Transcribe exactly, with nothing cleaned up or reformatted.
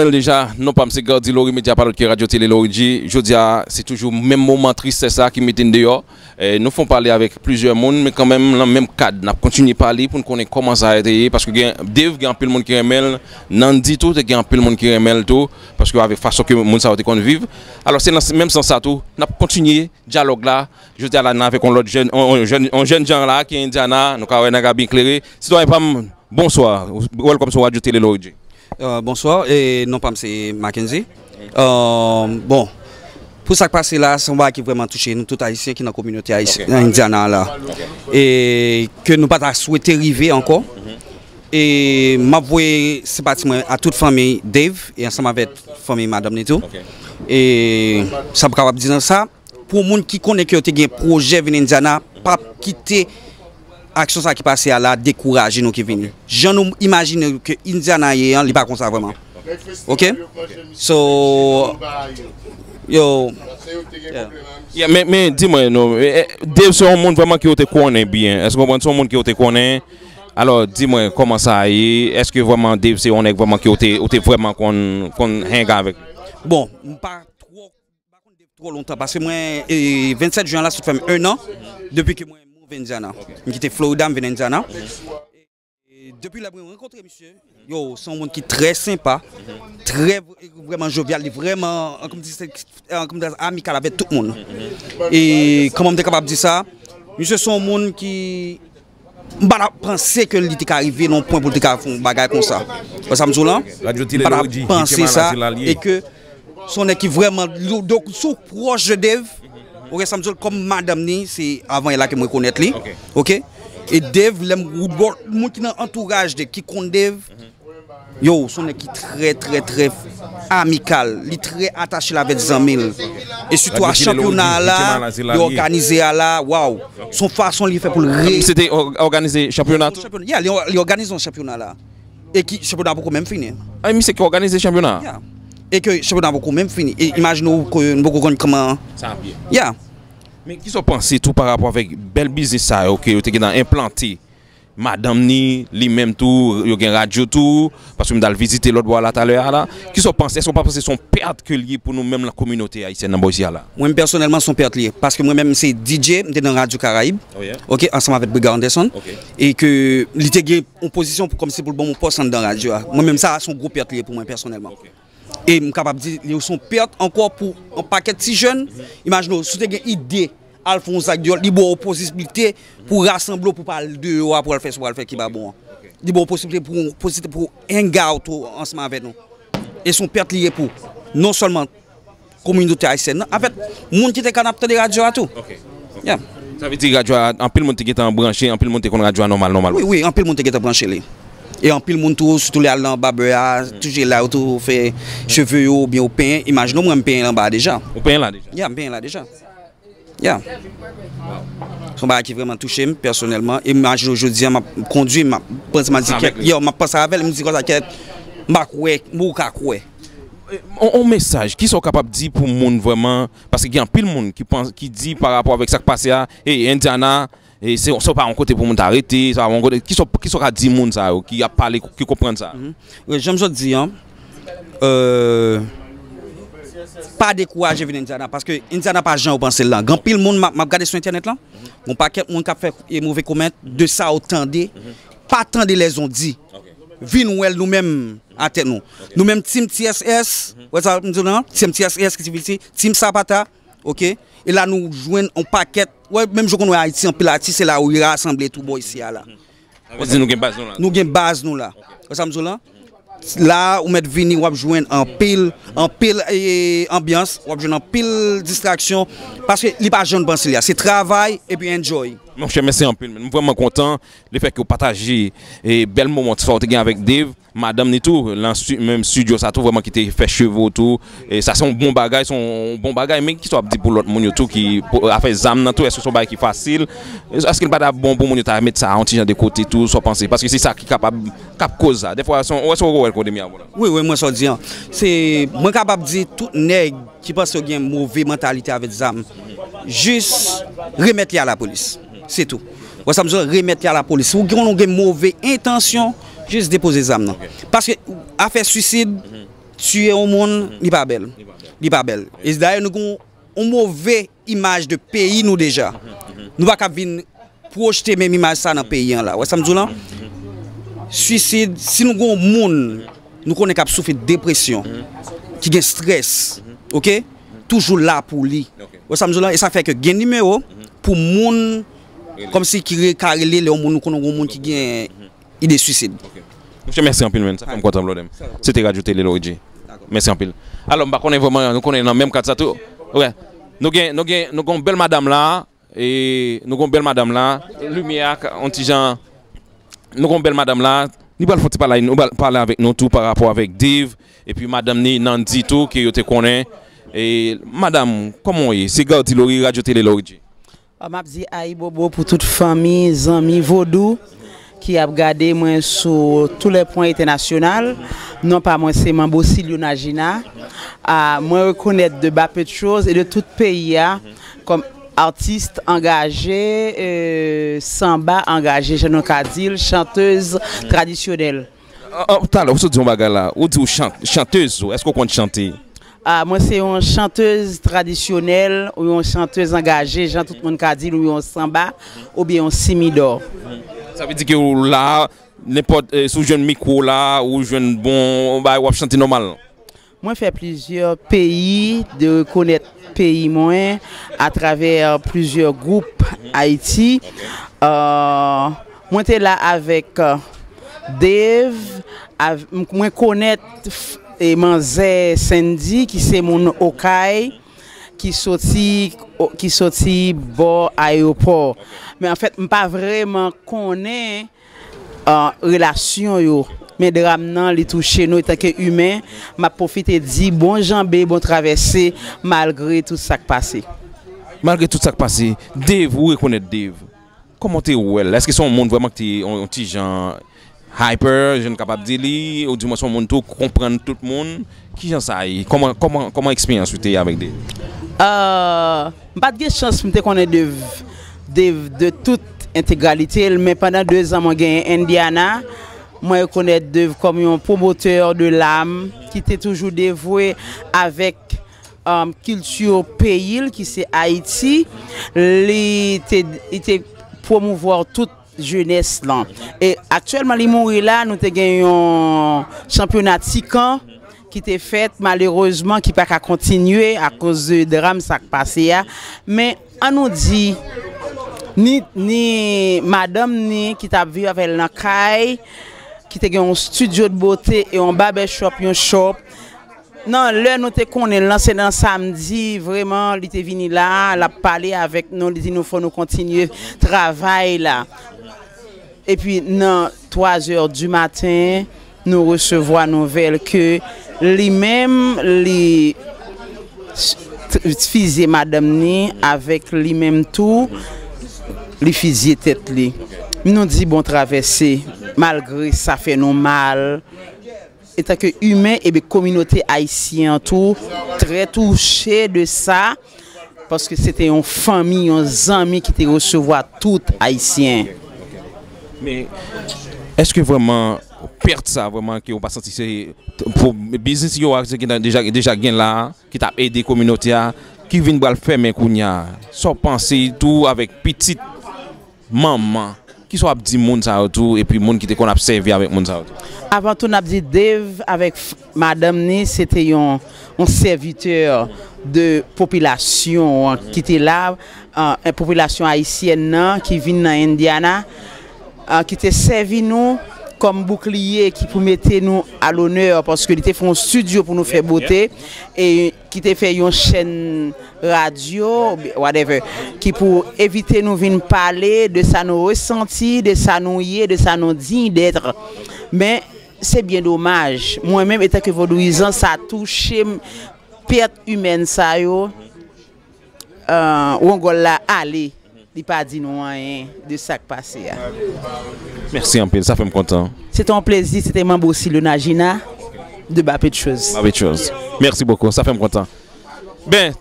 L deja, non pa m se Gardy Laurie, medya pa lòt ke Radyo Tele Laurie G. Jodi a, se toujou menm moman tristès la ki mete n deyò. Eh, nou fè yon pale avèk plizyè moun, men kanmenm, nan menm kad, n ap kontinye pale pou n konnen kòman sa te ye, paske gen, Dave, gen anpil moun ki renmen l, Nandy tou, te gen anpil moun ki renmen l tou, paske avèk fason ke moun sa yo te konn viv. Alò, se nan menm sans sa tou, n ap kontinye dyalòg la. Jodi a la, n avèk yon lòt jèn, yon, yon jèn, yon jèn jan la, ki Indiana, nou ka wè nèg la byen klere. Sitwayen pa m, bonswa. Welcome sou Radyo Tele Laurie G. Euh, bonswa, e non pa m se Mackenzie. Euh, bon, pou sa k pase la, se yon bagay ki vrèman touche nou tout Ayisyen ki nan kominote ayisyen, nan Indiana la. E ke nou pa ta swete rive ankò. E m ap voye senpati mwen a tout fanmi Dave e ansanm avèk fanmi madanm li tou. E sa m kapab di nan sa, pou moun ki konnen ke yo te gen pwojè vin Indiana, p ap kite aksyon sa ki pase a la dekouraje nou ki vini. Jan nou imajine ke Indiana ye an, li pa konsa vrèman. Ok? So, yo, yeah. Yeah, men, men di mwen, non, eh, eh, Dave se yon moun vrèman ke w te konnen byen. Èske w konprann? Se yon moun ke w te konnen. Alò, di mwen, kòman sa ye? Èske vrèman Dave se yon nèg vrèman ke w te, w te vrèman konn, konn hang avèk li? Bon, m pa twò, m pa konn Dave twò lontan, paske mwen, e, vennsèt jen la, sot fè m en an depi ke mwen move Indiana. M kite Florida, m vin Indiana. E depi lè mwen rankontre misye, yo, se yon moun ki trè senpa, trè vre-, vrèman jovyal, li vrèman, an, kòm di, se, an, kòm di, amikal avèk tout moun. E kòman m te kapab di sa? Misye se yon moun ki, m pa ta panse ke li te ka rive nan yon pwen pou l te ka fè yon bagay konsa. Wè sa m di w lan? M pa ta panse sa, e ke se yon nèg ki vrèman, donk, si w pwòch de Dave, ok, sa m di w, kòm madanm ni, se avan yè la ke m rekonèt li. Ok. E Dave, lè m, moun ki nan antouraj Dave, ki konn Dave, yo, se yon nèg ki trè, trè, trè amikal. Li trè atache l avèk zanmi l. E sitou a chanpyona a la, li òganize a la, waw. Se yon fason li fè pou l re- Se te òganize chanpyona tou? Yeah, li, li òganize yon chanpyona la. E ki chanpyona poko menm fini. A, misye ki òganize chanpyona? Yeah. E ke chanpyona poko menm fini. E imajine w ke nou poko konn kòman. Sa ap ye. Yeah. Men kisa w panse tou pa rapò avèk bèl biznis sa yo ke yo te gentan enplante? Madanm ni, li menm tou, yo gen radyo tou, paske m t al vizite lòt bò a la talè a la. Kisa w panse? Èske w pa panse se yon pèt ke l ye pou nou menm nan kominote ayisyèn nan bò isi a la? Mwen menm pèsonèlman, se yon pèt li ye. Paske mwen menm, se D J, m te nan Radyo Karayib, ok, ansanm avèk Briga Anderson. E ke li te gen yon pozisyon pou, kòmsi pou l ban m yon pòs anndan radyo a. Mwen menm, sa, se yon gwo pèt li ye pou mwen pèsonèlman. E m kapab di, li se yon pèt ankò pou yon pakèt ti jèn. Imajine w, si w te gen ide al fè yon zak deyò, li ba w posiblite pou rasanble w, pou pa al deyò a, pou al fè sa w al fè ki pa bon an. Li ba w posiblite pou, posiblite pou hang out ou ansanm avèk nou. E se yon pèt li ye pou non sèlman kominote ayisyèn nan, avèk moun ki te ka ap tande radyo a tou. Yeah. Sa vle di radyo a, anpil moun te gentan branche, anpil moun te konn radyo a nòmal, nòmal. Wi, wi, anpil moun te gentan branche li. E anpil moun tou, sitou lè al nan babè a, toujou la yo tou fè cheve yo, oubyen yo penyen. Imajine w, mwen, m penyen anba a deja. Ou penyen la deja? Yeah, m penyen la deja. Yeah. Se yon bagay ki vrèman touche m pèsonèlman. E imajine w, jodi a, m ap kondwi, m ap panse, m ap di, kèt, yo, m ap panse avè l, m di konsa, kèt, m pa kwè, m pa ka kwè. On, on mesaj, kisa w kapab di pou moun vrèman? Paske gen anpil moun ki panse, ki di pa rapò avèk sa k pase a, e Indiana, e se, se pa yon kote pou moun ta rete, se pa yon kote. Kisa, kisa w ka di moun sa yo ki ap pale, ki konprann sa? Wi, jan m sot di an, euh, pa dekouraje vin Indiana, paske Indiana pa jan yo panse l lan. Gen anpil moun, m ap, m ap gade sou entènèt lan, gen yon pakèt moun k ap fè, e, move kòmantè de sa yo tande, pa tande lèzon di. Vin wè l nou menm atè nou. Nou menm, Team T S S, wè sa m di w lan? Team T S S ki T V C, Team Sapata, ok? E la nou jwenn yon pakèt, wè, menm jan w konn wè Ayiti, anpil atis, se la yo rasanble tou bò isi a la. Sa vle di nou gen baz nou la? Nou gen baz nou la. Wè sa m di w lan? La, ou mèt vini, w ap jwenn anpil, anpil, e, anbyans, w ap jwenn anpil distraksyon, paske li pa jan n panse li a. Se travay epi enjoy. Monchè, mèsi anpil. M vrèman kontan lefètke w pataje, e, bèl moman sa w te gen avèk Dave, madanm ni tou, nan stu-, menm estidyo sa tou, vrèman ki te fè cheve w tou. E sa se yon bon bagay, se yon bon bagay. Men kisa w ap di pou lòt moun yo tou ki, pou afè zam nan tou, èske se yon bagay ki fasil? Èske l pa ta bon pou moun yo ta met sa yon ti jan de kote tou, sa w panse? Paske se sa ki kapab, k ap koz sa. Dèfwa, se yon, wè, se yon wè l kote m ye a, bon. Wi, wi, mwen sa w di an. Se, mwen kapab di tout nèg ki panse yo gen move mantalite avèk zam, jis remèt li a lapolis. Se tou. Wè sa m di w, remèt li a lapolis. Si w gen, ou gen move entansyon, jis depoze zam nan. Paske afè swisid, tiye yon moun, li pa bèl. Li pa bèl. E dayè, nou gen yon move imaj de peyi nou deja. Nou pa ka vin pwojte menm imaj sa nan peyi an la. Wè sa m di w lan? Swisid, si nou gen yon moun, nou konnen k ap soufri depresyon, ki gen strès, oke? Toujou la pou li. Wè sa m di w lan? E sa fè ke gen nimewo pou moun, kòmsi ki re-, ka rele lè yon moun, nou konnen yon moun ki gen ide swisid. Monchè, mèsi anpil, menn. Sa fè m kontan, blòdè m. Se te Radyo Tele Lorije. Mèsi anpil. Alò, m pa konnen vrèman, nou konnen nan menm kad sa tou. Wè. Nou gen, nou gen, nou gen yon bèl madanm la. E nou gen yon bèl madanm la. Limyè a, yon ti jan. Nou gen yon bèl madanm la. Li pral fè yon ti pale, nou pral pale avèk nou tou pa rapò avèk Dave. Epi madanm ni Nandy tou, ke yo te konnen. E madanm, kòman w ye? Se Gardy Laurie, Radyo Tele Lorije. M ap di ayibobo pou tout fanmi, zanmi vodou ki ap gade mwen sou tous les points international. Non pa mwen se Manbo Silio Najina. Ah, mwen rekonèt de Bapetchos e de tout peyi a kòm atis angaje, euh, sanba angaje, jan nou ka di l, chantez tradisyonèl. Talè, ou sot di yon bagay la, ou di ou chantez, èske ou konn chante? Ah, mwen se yon chantez tradisyonèl ou yon chantez angaje, jan tout moun ka di l, ou yon sanba, oubyen yon simidò. Sa vle di ke ou la, nenpòt, eh, si w jwenn mikwo la, ou jwenn bon bagay, w ap chante nòmal. Mwen fè plizyè peyi de rekonèt peyi mwen atravè plizyè gwoup Ayiti. Euh, mwen te la avèk, euh, Dave, av-, m-, mwen konèt f-, e manzè Sandy ki se moun Okay, ki soti, ki soti bò ayewopò. Men anfèt, m pa vrèman konnen, euh, relasyon yo. Men dram nan, li touche nou etanke imen. M ap pwofite di bon janbe, bon travèse, malgre tout sa k pase. Malgre tout sa k pase, Dave, ou rekonèt Dave? Kòman w te wè l? Èske se yon moun vrèman ki te yon, yon ti jan hyper, jan n kapab di li, oudimwen se yon moun tou k konprann tout moun? Kijan sa ye? Kòman, kòman, kòman eksperyans ou te ye avèk Dave? Euh, m pa t gen chans pou m te konnen Dave, Dave de tout entegralite l, men pandan de zan mwen genyen Indiana, mwen rekonèt Dave kòm yon pwomotè de lam ki te toujou devwe avèk, um, kilti peyi l ki se Ayiti. Li te, li te pwomouvwa tout jenès lan. E aktyèlman li mouri la, nou te gen yon chanpyona Tikan ki te fèt, malerezman, ki pa ka kontinye akoz de dram sa k pase a. Men, ann nou di, ni, ni madanm ni ki t ap viv avè l nan kay, ki te gen yon studio de beauté e yon barbershop, yon shop. Nan lè nou te konnen l lan, se nan samdi, vrèman, li te vini la, l ap pale avèk nou, li di nou fò nou kontinye travay la. Epi nan twa zè di maten, nou resevwa nouvèl ke li menm, li fizye madanm ni avèk li menm tou, li fizye tèt li. Nou di bon travèse, malgre sa fè nou mal. Etanke imen, ebyen kominote ayisyen an tou trè touche de sa, paske se te yon fanmi, yon zanmi ki te resevwa tout ayisyen. Men, èske vrèman pèt sa vrèman ke w pa santi se pou biznis yo a ki deja, deja gen la, ki t ap ede kominote a, ki vin pral fèmen kounye a? Sa w panse tou avèk pitit manman, kisa w ap di moun sa yo tou, epi moun ki te konn ap sèvi avèk moun sa yo tou? Avan tou, n ap di Dave avèk f-, madanm ni, se te yon, yon sèvitè de popilasyon an ki te la, an, an popilasyon ayisyèn nan ki vin nan Indiana, an, ki te sèvi nou kòm boukliye ki pou mete nou a lonè, paske li te fè yon estidyo pou nou fè bote, e ki te fè yon chèn radyo, whatever, ki pou envite nou vin pale de sa nou resanti, de sa nou ye, de sa nou digne d'être. Men, se byen domaj. Mwen menm, etanke vodouyizan, sa touche m, pèt imèn sa yo, euh, wongòl la ale. Li pa di nou anyen de sa k pase a. Mèsi anpil, sa fè m kontan. Se te yon plezi, se te Manbo Silio Najina de Bapetchos. Bapetchos. Mèsi bokou, sa fè m kontan. Ben,